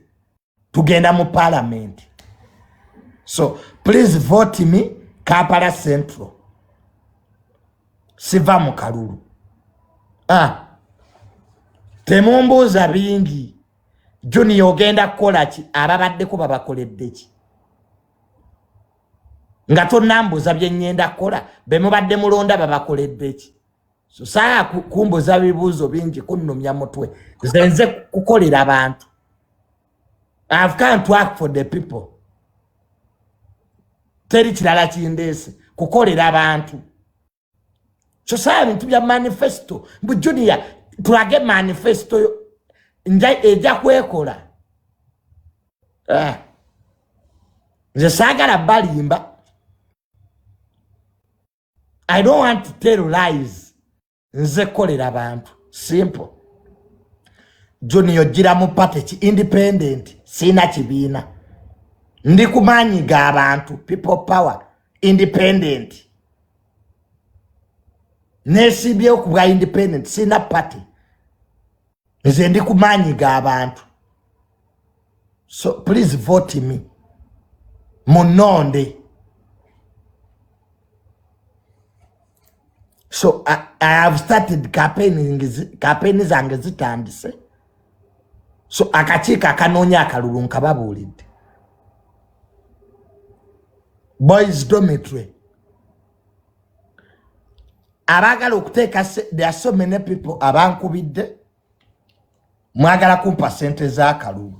tugenda mu parliament. So please vote me Kampala Central. Siva mu kalulu. Temumbuuza bingi. Junior ogenda kukola ki? Ababaddeko babakoledde ki? Nga tonnambuuza bye ŋŋenda kukola, be mubadde mulonda babakoledde ki? So saagala kumbuuza bibuuzo bingi kunnumya mutwe. Nze nze kukolera bantu. I've come to work for the people. Teri kirala kindeese, kukolera bantu. So saagala bintu bya manifesto. Mbu Junior tulage manifesto yo ejja kwekola. Nze saagala balimba. I don't want to tell lies. Nze kolera bantu. Simple. Junior gira mu party ki independent, sina kibiina. Ndi ku maanyi g'abantu, people power, independent. Neesimbyewo ku bwa independent, sina party. Nze ndi ku maanyi g'abantu. So please vote me. Munonde. So I have started campaigning, campaign zange zitandise. So akakiiko akanoonya akalulu nkababuulidde. Boys dormitory. Abaagala okuteeka, there are so many people abankubidde mwagala kumpa ssente z'akalulu.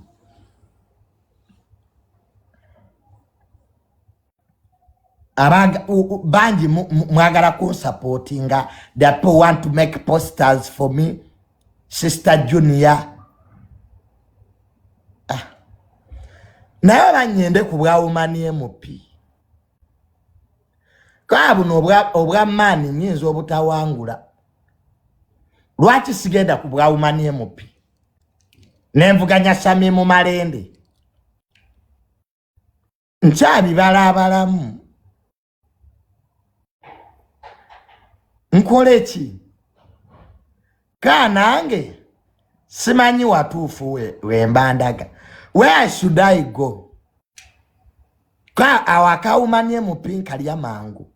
Bangi mwagala kunsupportinga. The people want to make posters for me. Sister Junior. Naye banyende ku bwa woman MP. Kwa buno obwa maani nyinza obutawangula. Lwaki sigenda ku bwa woman MP? Nenvuganya Sami mu Malende. Nkyabibalaabalamu. Nkole ki? Ka nange simanyi watuufu we mbandaga. Where should I go? Ka awaka woman MP nkalya mangu.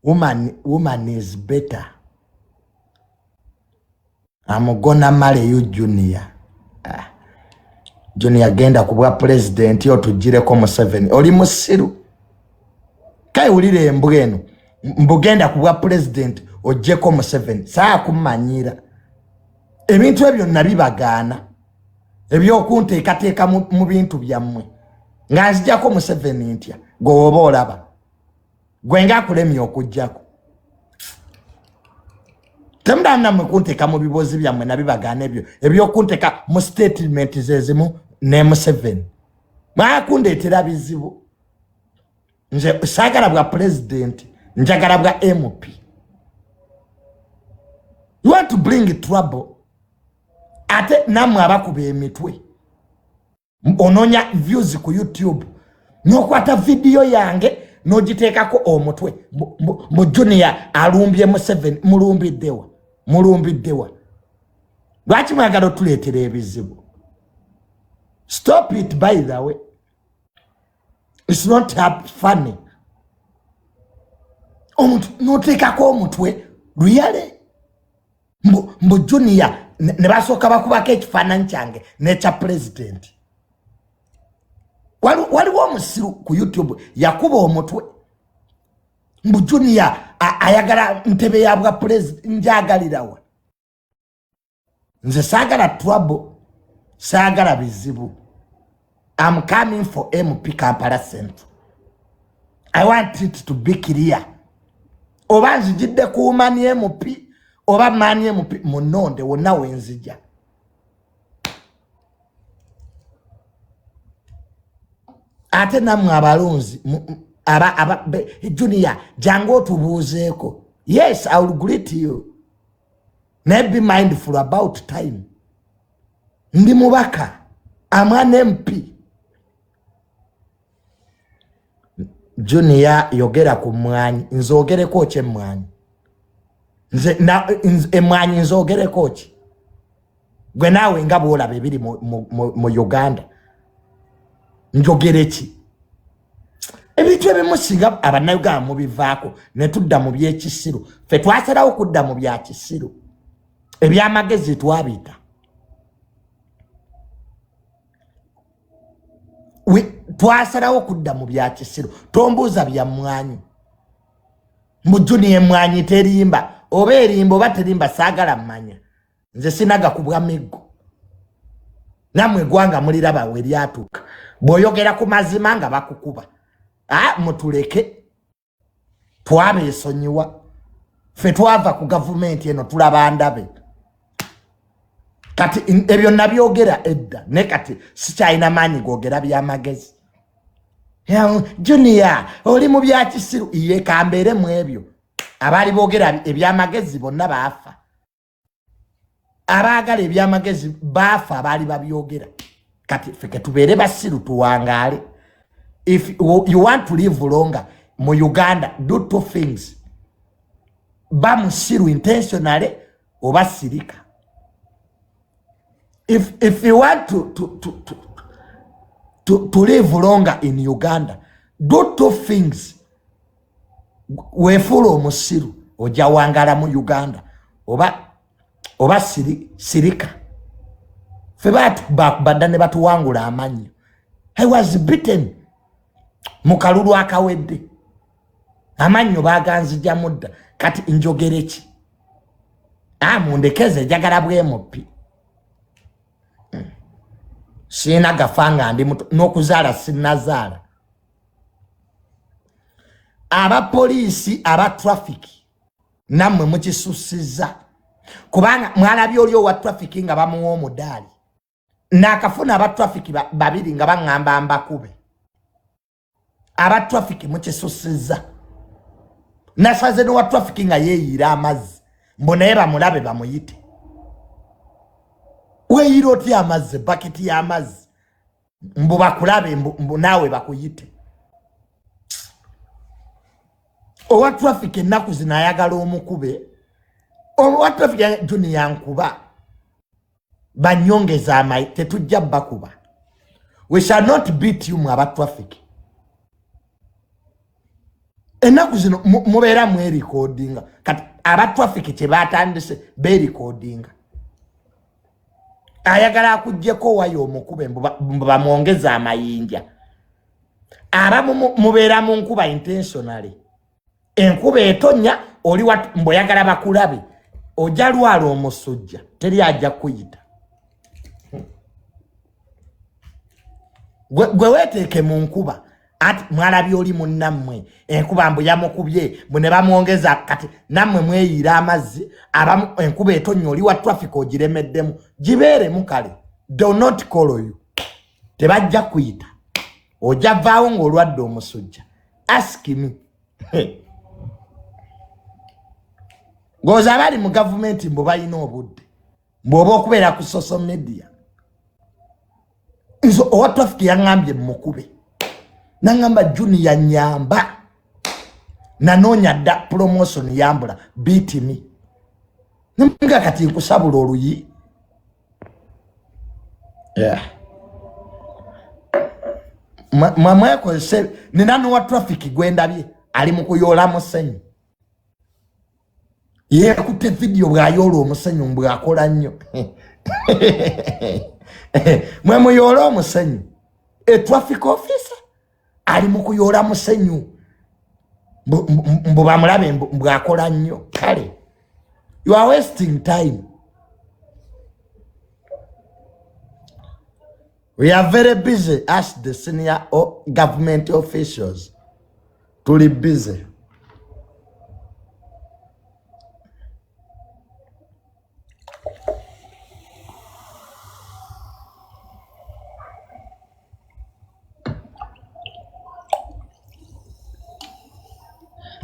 Woman is better. I'm gonna marry you, Junior. Junior genda ku bwa president otugireko Museveni. Oli musiru. Kai wulire embwa eno. Mbugenda ku bwa president ojjeko Museveni. Saa kumanyira. Ebintu ebyo nabibagaana. Ebyokunteekateeka mu bintu byammwe. Nga nzijjako Museveni ntya. Gwe oba olaba. Gwe ng'akulemye okuggyako. Temuddamu nammwe kunteeka mu bibuuzi byammwe nabibagaana ebyo. Ebyokunteeka mu statement ze zimu ne Museveni. Mwakundeetera bizibu. Nze saagala bwa president, njagala bwa MP. You want to bring trouble. Ate nammwe abakuba emitwe. Onoonya views ku YouTube. N'okwata video yange n'ogiteekako omutwe. Mbu Junior alumbye Museveni, mulumbiddewa. Mulumbiddewa. Lwaki mwagala otuleetera ebizibu? Stop it, by the way. It's not funny. Omuntu n'oteekako omutwe luyale. Mbu Junior ne basooka bakubako ekifaananyi kyange n'ekya president. Waliwo omusiru ku YouTube yakuba omutwe. Mbu Junior ayagala ntebe ya bwa president, njagalirawa. Nze saagala trouble, saagala bizibu. I'm coming for MP Kampala Central. I want it to be clear. Oba nzijidde ku woman MP oba man MP munonde wonna wenzija. Ate nammwe abalonzi, Junior jangu otubuuzeeko. Yes, I will greet you. Naye be mindful about time. Ndi mubaka. Am an MP. Junior yogera ku mwanyi, nzogereko ki emwanyi? Nze na emwanyi nzogereko ki? Gwe naawe nga bw'olaba ebiri mu Uganda. Njogere ki? Ebintu ebimu singa Abannayuganda mubivaako ne tudda mu by'ekisiru. Ffe twasalawo kudda mu bya kisiru. Ebyamagezi twabita. Twasalawo kudda mu bya kisiru. Tombuuza bya mwanyi. Mbu Junior emwanyi terimba. Oba erimba oba terimba saagala mmanya. Nze sinaga kubwa miggo. Nammwe eggwanga muliraba we lyatuuka. Bw'oyogera ku mazima nga bakukuba. Mutuleke. Twabeesonyiwa. Ffe twava ku gavumenti eno tulaba ndabe. Kati ebyo nabyogera edda, ne kati sikyalina maanyi googera byamagezi. Junior, oli mu bya kisiru, ye kambeere mu ebyo. Abaali boogera ebyamagezi bonna baafa. Abaagala ebyamagezi baafa abaali babyogera. Kati ffe ketubeere basiru tuwangaale. If you want to live longer mu Uganda, do two things. Ba musiru intentionally oba sirika. If you want to live longer in Uganda, do two things. Weefuula omusiru ojja wangala mu Uganda oba sirika. Ffe bakubadda ne batuwangula amannyo. I was beaten mu kalulu akawedde. Amannyo baaganzija dda. Kati njogere ki? Mundekeze njagala bwemupi. Sirina gafa nga ndi muto, n'okuzaala sinnazaala. Abapoliisi aba traffic nammwe mukisussizza, kubanga mwalabye oli owa traffic nga bamuwa omudaali. Naakafuna aba traffic babiri nga baŋŋamba mbakube. Aba traffic mukisussizza. Nasaze n'owa traffic nga yeeyiira amazzi, mbu naye bamulabe bamuyite. Weeyiira otya amazzi, baketi y'amazzi, mbu bakulabe, mbu naawe bakuyite. Owa traffic ennaku zino ayagala omukube. Owa traffic Junior nkuba. Banyongeza amayi, tetujja bakuba. We shall not beat you mu aba traffic. Ennaku zino mubeera mwerikodinga. Kati aba traffic kye batandise beerikodinga. Ayagala akuggyeko waya omukube mbu bamwongeze amayinja. Abamu mubeera mu nkuba intentionally. Enkuba etonnya oli mbu oyagala bakulabe. Ojja lwala omusujja, teri ajja kuyita. Gwe weeteeke mu nkuba. Ati mwalabye oli munnammwe enkuba mbu yamukubye, mbu ne bamwongeza. Kati nammwe mweyiira amazzi, abamu enkuba etonnya oli wa traffic ogiremeddemu. Gibeeremu kale. Do not call you. Tebajja kuyita. Ojja vaawo ng'olwadde omusujja. Ask me. Ng'oza abali mu gavumenti mbu balina obudde. Mbu oba okubeera ku social media. Nze owa traffic yaŋŋambye mmukube. Naŋŋamba Junior nnyamba. Nanoonya dda promotion yambula, beat me. Nga kati nkusabula oluyi. Yeah. Mwekozese, nina n'owa traffic gwe ndabye ali mu kuyoola musenyu. Yeekutte vidiyo bw'ayoola omusenyu mbw'akola nnyo. Mwe muyoola omusenyu. A traffic officer ali mu kuyoola musenyu. Mbu bamulabe mbw'akola nnyo. Kale, you are wasting time. We are very busy as the senior government officials. Tuli busy.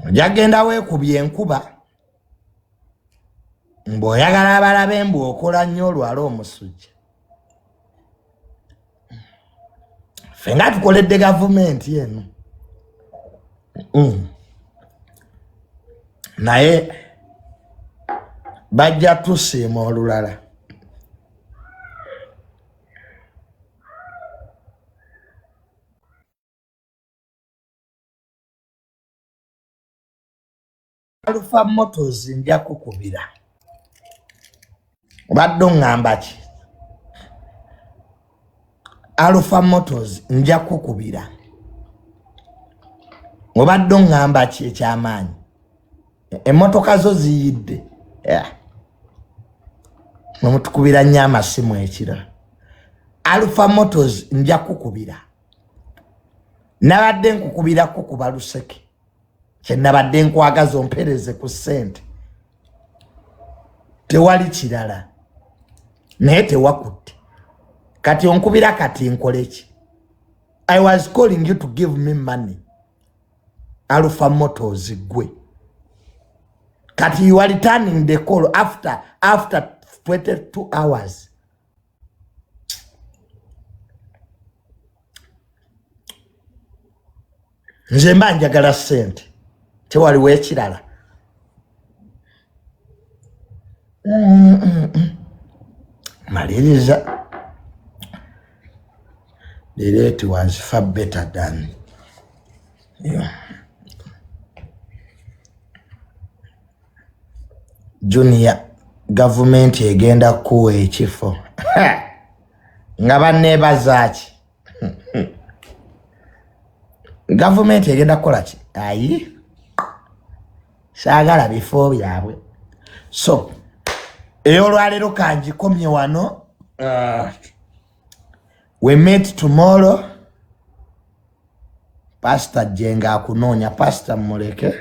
Ojagenda weekubye enkuba. Mbw'oyagala abalabe mbu okola nnyo olwala omusujja. Ffe nga tukoledde gavumenti eno. Naye bajja tusiima olulala. Alpha Motors nja kukubira. Obadde oŋŋamba ki? Alpha Motors nja kukubira. Obadde oŋŋamba ki ekyamaanyi? Emmotoka zo ziyidde. Yeah. Mwe mutukubira nnyo amasimu ekiro. Alpha Motors nja kukubira. Nabadde nkukubira kukuba luseke. Kye nabadde nkwagaza ompereze ku ssente. Tewali kirala. Naye tewakutte. Kati onkubira kati nkole ki? I was calling you to give me money. Alpha Motors gwe. Kati you are returning the call after 22 hours. Nze mba njagala ssente. Tewaliwo ekirala. Maliriza. The rate was far better than, yeah. Junior, gavumenti egenda kuwa ekifo nga banneebaza ki? Gavumenti egenda kukola ki? Ayi, saagala bifo byabwe. So ey'olwaleero kangikomye wano. We meet tomorrow. Pasita Jenga akunoonya. Pasita muleke,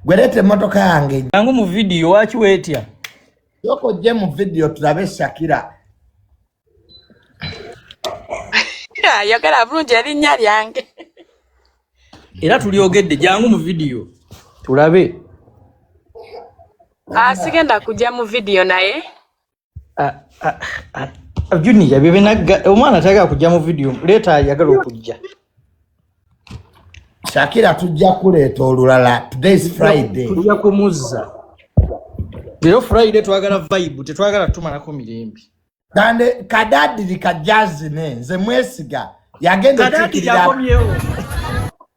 gwe leeta emmotoka yange. Jangu mu vidiyo, waki weetya? Sooka ojje mu vidiyo tulabe Shakira. Ayogera bulungi erinnya lyange. Era tulyogedde. Jangu mu vidiyo tulabe. Ah, sigenda kujja mu vidiyo naye. Ah, ah, ah, Junior, bye binagga omwana tayagala kujja mu vidiyo, leeta ayagala okujja. Shakira tujja kuleeta olulala. Today is Friday. Tujja kumuzza leero Friday. Twagala vibe, tetwagala tumalako mirembe. Kande kadadiri kajazine nze mwesiga yagenda Kadadiri okiikirira. Akomyewo.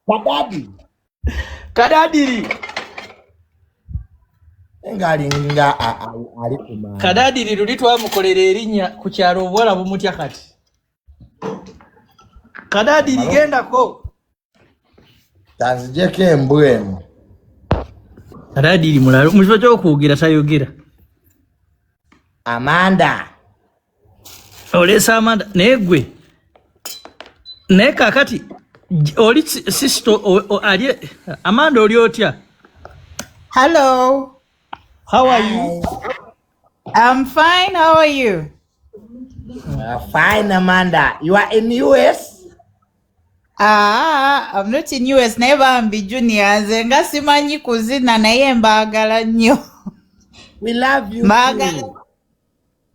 Kadadiri. Kadadiri. Ngaalinga ali ku maanyi. Kadadiri luli twamukolera erinnya ku kyalo, obuwala bumutya. Kati Kadadiri gendako. Tanzijeko embwa eno. Kadadiri mulalo, mu kifo ky'okwogera tayogera. Amanda. Oleesa Amanda naye gwe, naye kakati oli sister ali Amanda, oli otya? Hello. How are you? I'm fine. How are you? Fine, Amanda. You are in US? Ah, I'm not in US, naye bambi Junior, nze nga simanyi kuzina, naye mbaagala nnyo. We love you Mbaagala too.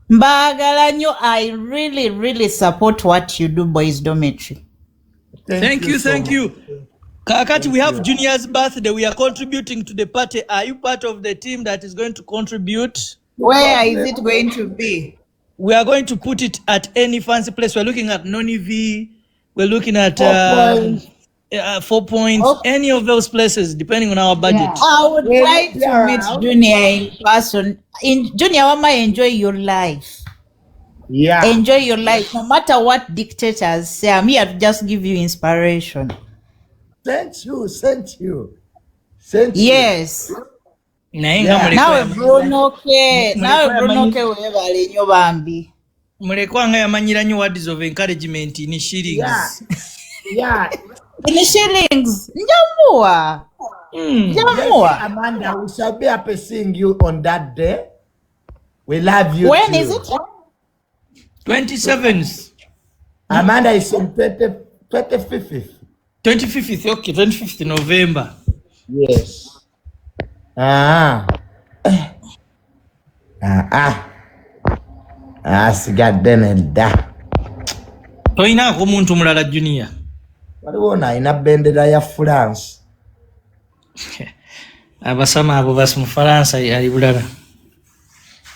Mbaagala nnyo. I really really support what you do, Boys Dormitory. Thank you. So Thank much. you. Kakati we have Junior's birthday. We are contributing to the party. Are you part of the team that is going to contribute? Where is it going to be? We are going to put it at any fancy place. We're looking at Noni V, we're looking at Four Points. Four Points, Oh. any of those places depending on our budget. I would Will like you to be meet around? Junior in person. In Junior wama, enjoy your life. Enjoy your life. No matter what dictators say, I'm here to just give you inspiration. Thank you, thank you, thank you. Yes. Naye nga Yeah. mulekwa Naawe Bruno K, naawe mulekwa Bruno yamanyi K, weebale nnyo bambi. Mulekwa nga yamanyira nnyo words of encouragement in shillings. In shillings, njamuwa. Yes, Njamuwa. Amanda, we shall be happy seeing you on that day. We love you When too. is it? 27th. Amanda is on 20, 25th. 25th, okay, 25th November. Yes. Ah. Ah, ah. Asigadde nedda. Toyinaako omuntu mulala Junior? Waliwo ono alina bendera ya France. Abasama abo basi mu Faransa ali bulala.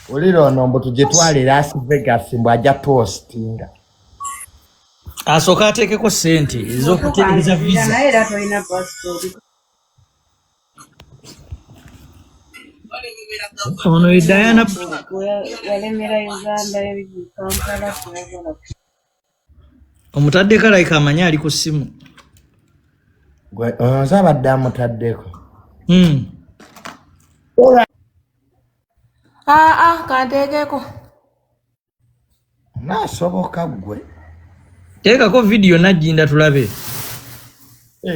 Olira ono mbu tugitwale Las Vegas mbu ajja postinga. Asooka ateekeko ssente ez'okutereeza visa. Naye era tolina passport. Ono ye Diana. Yalemera Uganda, Kampala kuyagala. Omutaddeko alayika amanyi ali ku ssimu. Gwe nze abadde amutaddeko. Aa, kanteekeko. Naasoboka ggwe. Teekako vidiyo Najjinda tulabe.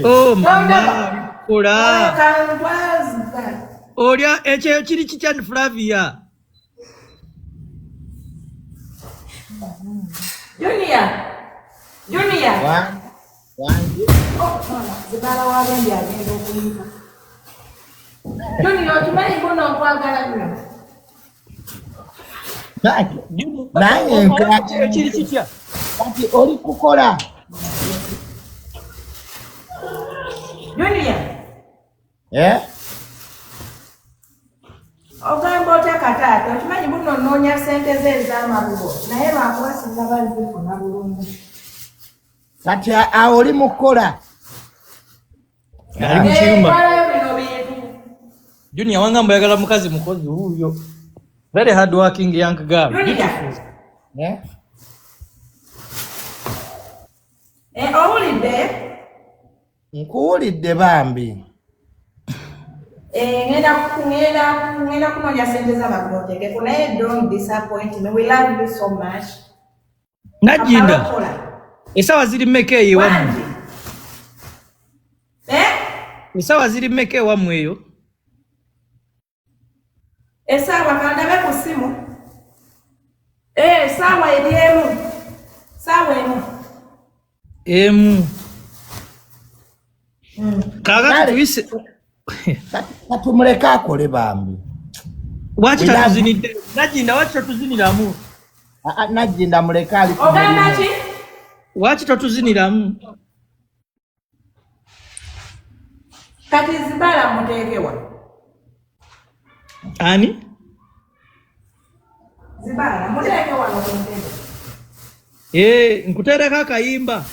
Oh mama, kola. Olya ekyeyo kiri kitya Flavia? Junior. Junior. Wangi. Oh, mama, zibala w'abendi agenda okuyita. Junior, okimanyi mbuno nkwagala nnyo. Nange nkwagala. Kiri kitya? Kati oli kukola. Junior. Eh? Ogamba otya kataata, okimanyi mbuno nnoonya ssente ze ez'amabugo naye lwakuba sinaba zifuna bulungi. Kati awo oli mu kukola. Ali mu kiyumba. Twalayo bino bintu. Junior wangamba oyagala mukazi mukozi wuuyo. Very hard working young girl. Junior. Eh? Owulidde? Nkuwulidde bambi. Ngenda kunoonya ssente z'amabugo oteekeko naye don't disappoint me. We love you so much. Najjinda. Essaawa ziri mmeka eyo ewammwe? Essaawa ziri mmeka ewammwe eyo? Essaawa kandabe ku ssimu. Essaawa eri emu. Ssaawa emu. Emu. Kaakati tuyise. Katumuleke akole bambi. Lwaki tatuzinidde? Najjinda lwaki totuziniramu? Najjinda muleke ali ku Ogamba mulimu. ki? Lwaki totuziniramu? Kati Zibala muteekewa. Ani? Zibala muteeke wano ku ntebe. Nkuteereko akayimba.